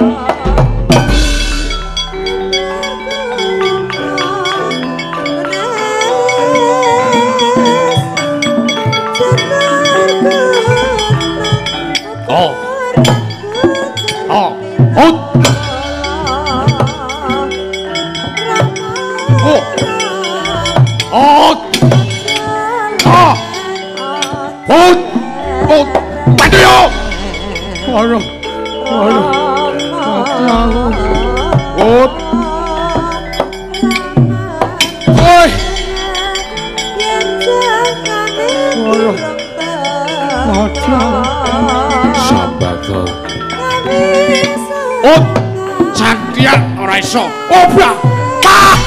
Oh. Oh. Oh. Aduh. Aduh. Mati aku. Ut. Oi. Aduh. Mati aku. Sambata. Ut. Cantian ora iso. Obah. Pa.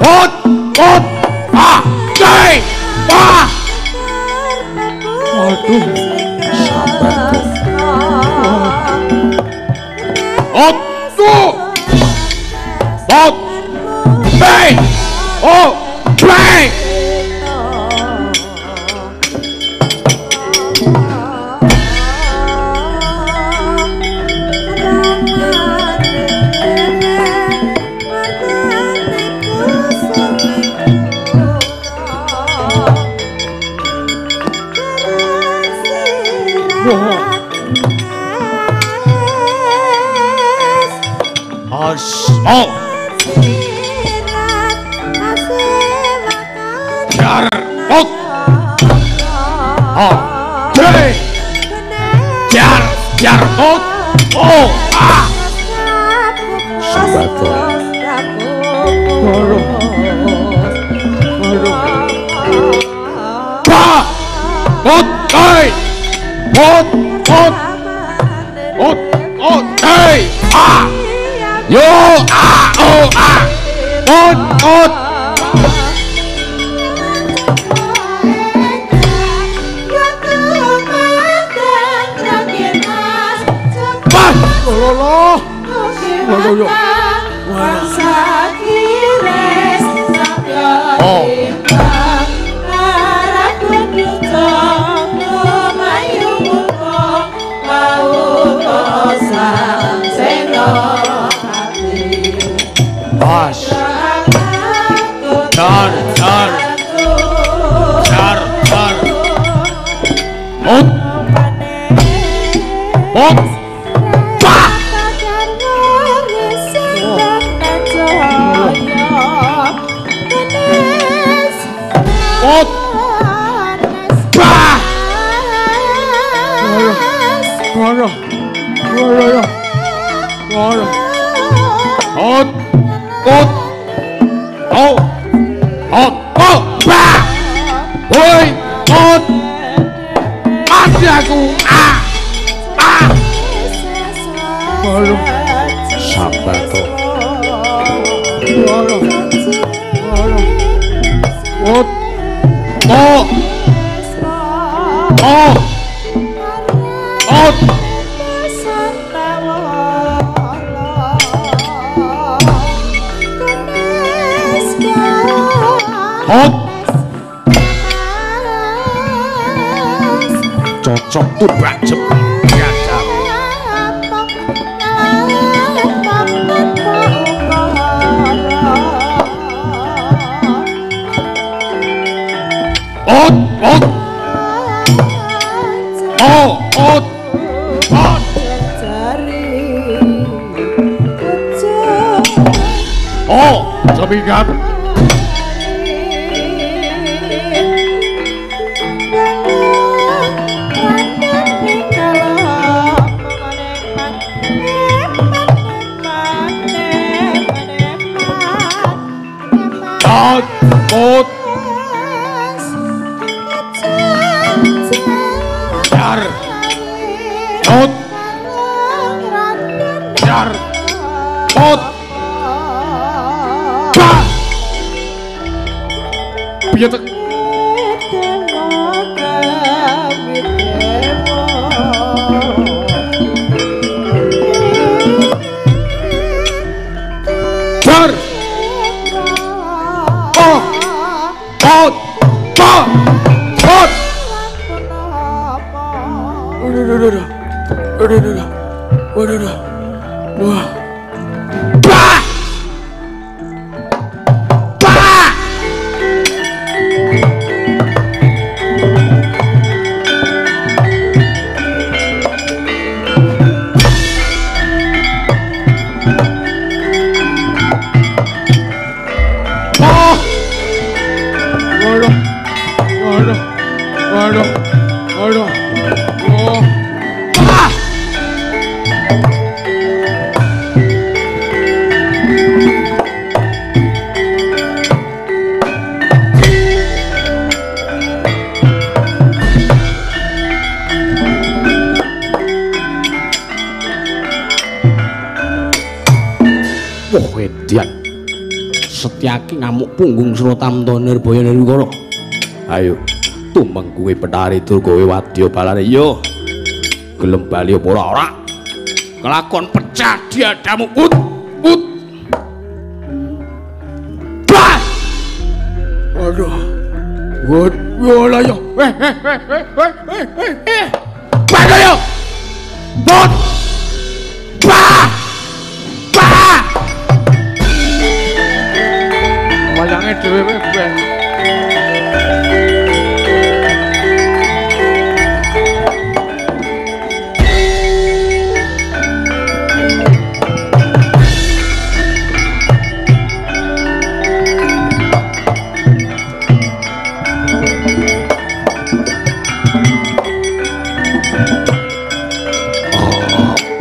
Ut. Ut. Ah. Dei. Pa. Aduh. Sambata. Ut. Tu. Ut. Bei. O. Bei. Oh. Jar. Ut. Oh. Dre. Jar. Jar. Ut. Oh. Ah. Sambata. Aduh. Aduh. Pa. Ut. Oi. Ut. Ut. Ut. Ut. Hey. Ah. Yo. A. O. A. Ut. Ut. Bah. Lolo. Lolo yo. Oh. Bas. Dar. Dar. Dar. Dar. Ut. Ut. Bah. Ut. Bah. Aduh. Aduh. Aduh. Ut. Ut. Oh. Ut. Oh. Bah. Woi. Ut. Mati aku. Ah. Ah. Aduh. Sambata. Aduh. Aduh. Ut. Oh. Oh. Ut. Ut. Cocok tumbak Jepang. Ut. Ut. Oh. Ut. Ut. Oh. Semikat. Ut. Ut. Jar. Ut. Jar. Ut. Bah. Piye tek? Jar. Oh. Ut. Bah. Ut. Udah, udah, udah, udah, udah, udah, udah, wah, bah, bah, oh, waduh, waduh, waduh, waduh, oh. Kedadian Setyaki ngamuk punggung Suratamta Nirbaya Nirwikara. Ayo tumengkunge Bathari Durga wadya balane. Yo gelem bali apa ora? Ora. Kelakon pecah diadamu ut ut. Bah! Aduh. Wod yo la yo. Eh eh eh eh eh eh eh. Bah yo. Bot. Bah! Bah! Wayange dhewe ben.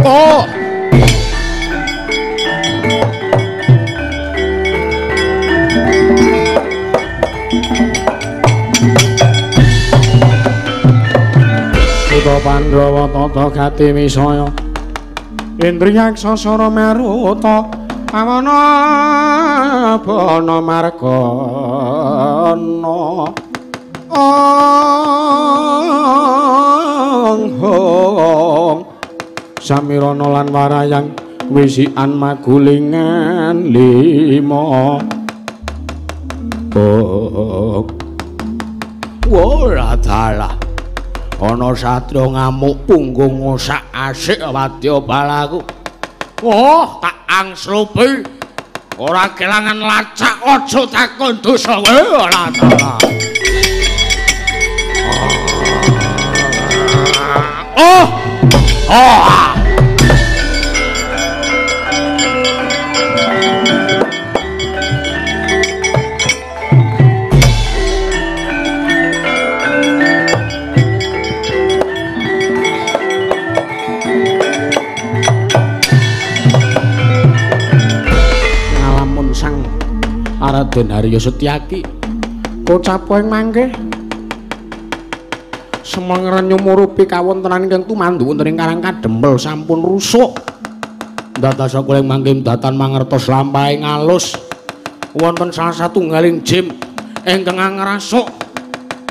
Oh. Putra Pandhawa tata gati wisaya Indriyaksa sara maruta pawana bana margana ong hong samirana lan warayang wisikan magulingan lima. Oh. Ora dalah. Ana satria ngamuk punggung sak asik wadya balaku. Oh, tak angslupi. Ora kelangan lacak aja takon dosa kowe ora dalah. Oh. Oh. Ngalamun sang Raden Harya Setyaki kocapo ing mangke semengeren nyumurupi kawontenan ingkang tumandu wonten ing Karang Kadempel sampun rusuk. Dados kula ing mangke datan mangertos lampahing alus wonten salah satunggaling jim ingkang ngrasuk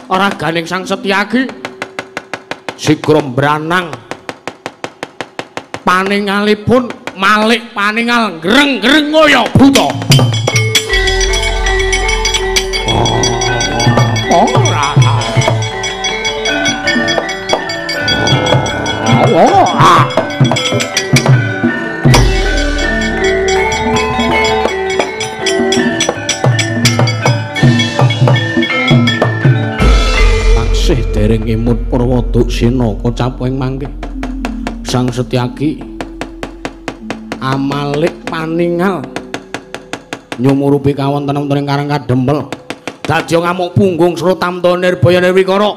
raganing Sang Setyaki sigra mbranang paningalipun malik paningal greng-greng kaya buta. Ora. Oh, ah. Taksih dereng imut Purwaduksena kocapo ing mangke Sang Setyaki amalik paningal nyumurupi kawontenan wonten ing Karang Kadempel dadi ngamuk punggung Suratamta Nirbaya Nirwikara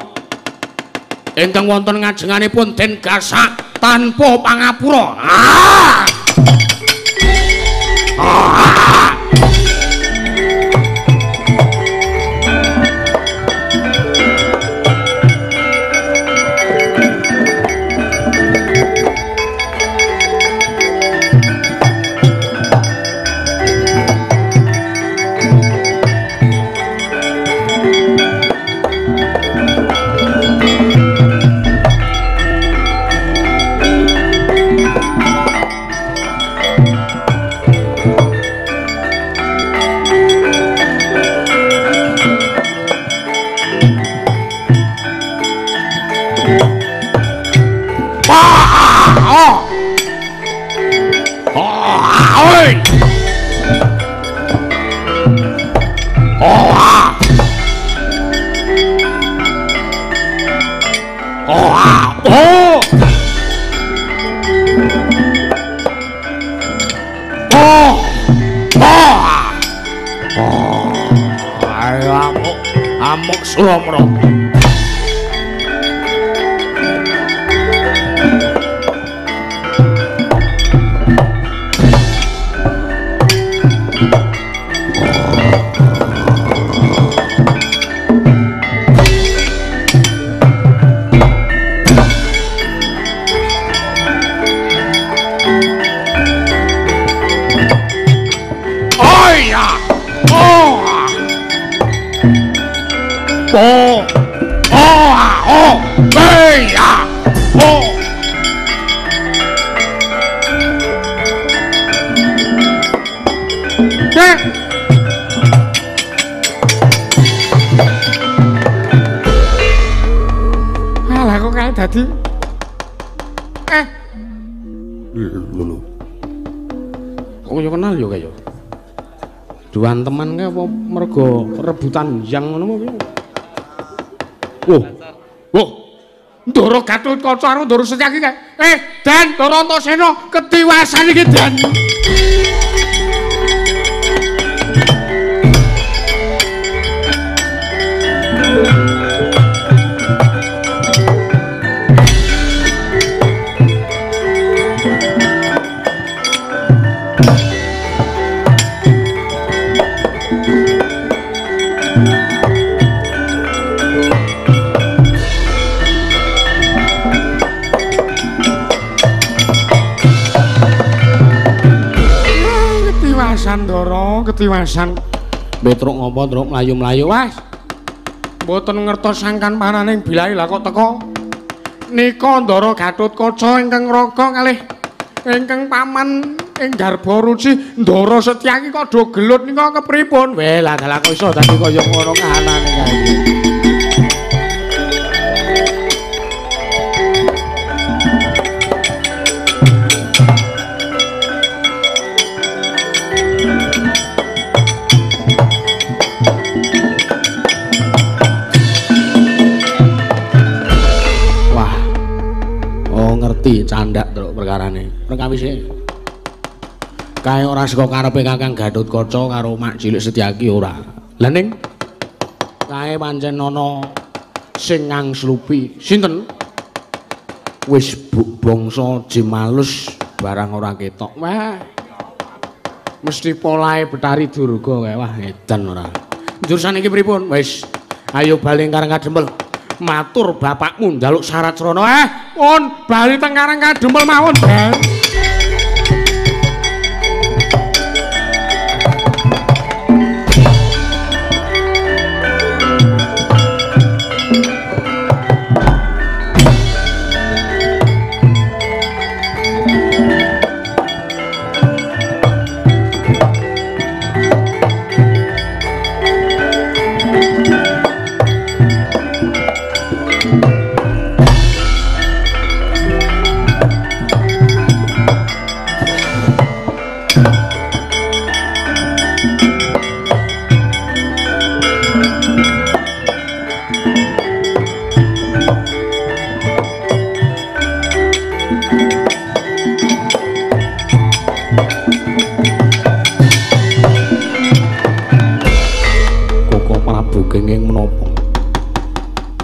ingkang wonten ngajenganipun den gasak tanpa pangapura. Ah! Ah! Amuk Suramra. dadi Lho. Kok yo kenal yo kaya. Duan teman kae apa mergo rebutan yang ngono kuwi. Oh. Oh. Ndara Gatotkaca karo Ndara Setyaki kae. Dan Ndara Antasena ketiwasan iki, Dan. Ndara ketiwasan. Petruk ngopo truk mlayu-mlayu, Mas? Mboten ngertos sangkan pananing bilahe lah kok teko. Nika Ndara Gatotkaca ingkang raga kalih ingkang paman ing garba ruci Ndara Setyaki kok do gelut nika kepripun? Weh, lah dalah kok iso dadi kaya ngono kahanane kae. Ngerti candak truk perkarane. Perkawise kae ora saka karepe Kakang Gatotkaca karo Mak Cilik Setyaki ora. Lah ning kae pancen ana sing ngangslupi. Sinten? Wis bangsa Jimalus barang ora ketok. Wah. Mesti polahe Betari Durga kae. Wah, edan ora. Njur saniki pripun? Wis ayo bali Karang Kadempel. Matur bapakmu njaluk syarat srana. Pun bali teng Karang Kadempel mawon, Ben.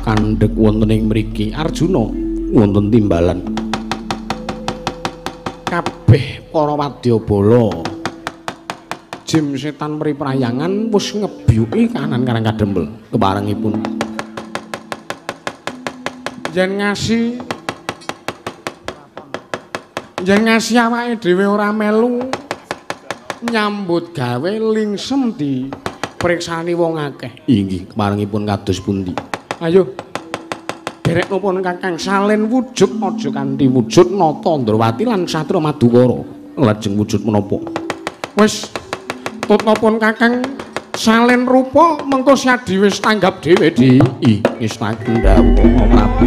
Kandhek wonten ing mriki Arjuna wonten timbalan kabeh para wadyabala jim setan mriprayangan wis ngebyuki kahanan Karang Kadempel keparengipun yen ngasih awake dhewe ora melu nyambut gawe lingsem di priksani wong akeh. Inggih keparengipun kados pundi? Ayo derekno pun Kakang salin wujud aja kanthi wujud nata Ndrawati lan Satria Madukara lajeng wujud menapa? Wis tutna pun Kakang salin rupa mengko Syadi wis tanggap dhewe di ngestaken dawuh Prabu.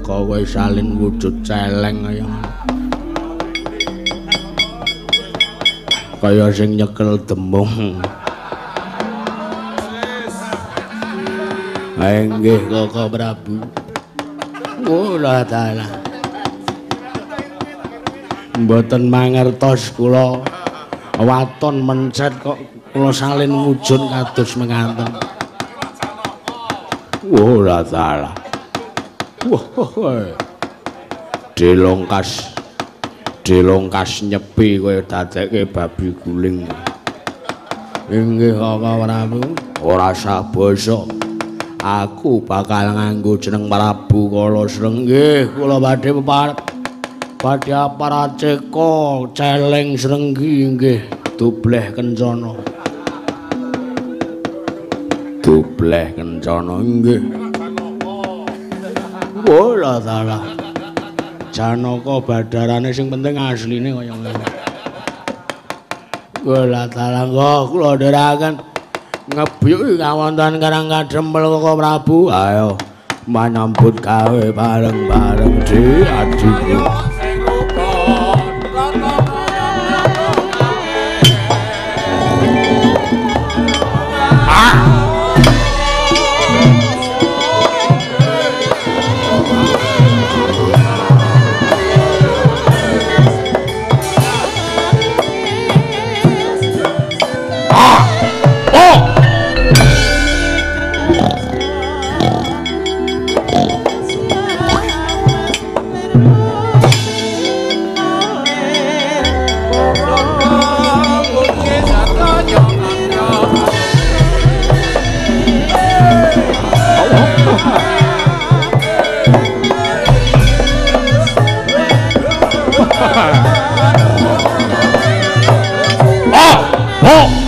Kowe salin wujud celeng kaya kaya sing nyekel demung. Inggih Koko Prabu. Ora dalah. Mboten mangertos kula waton mencet kok kula salin wujud kados menganten. Ora dalah. Wah, delongkas nyepi kowe dadekke babi guling. Inggih Kaka Prabu. Ora sah basa. Aku bakal nganggo jeneng Prabu Kala Sreng. Nggih, kula badhe peparep. Badhe aparaceka celeng srenggi nggih dubleh kencana. Dubleh kencana nggih. Wala salah. Janaka badarane sing penting asline kaya ngene. Wala salah kok kula ndherekaken ngebyuki kawontenan Karang Kadempel Kaka Prabu. Ayo manyambut gawe bareng-bareng di adhiku. Oh!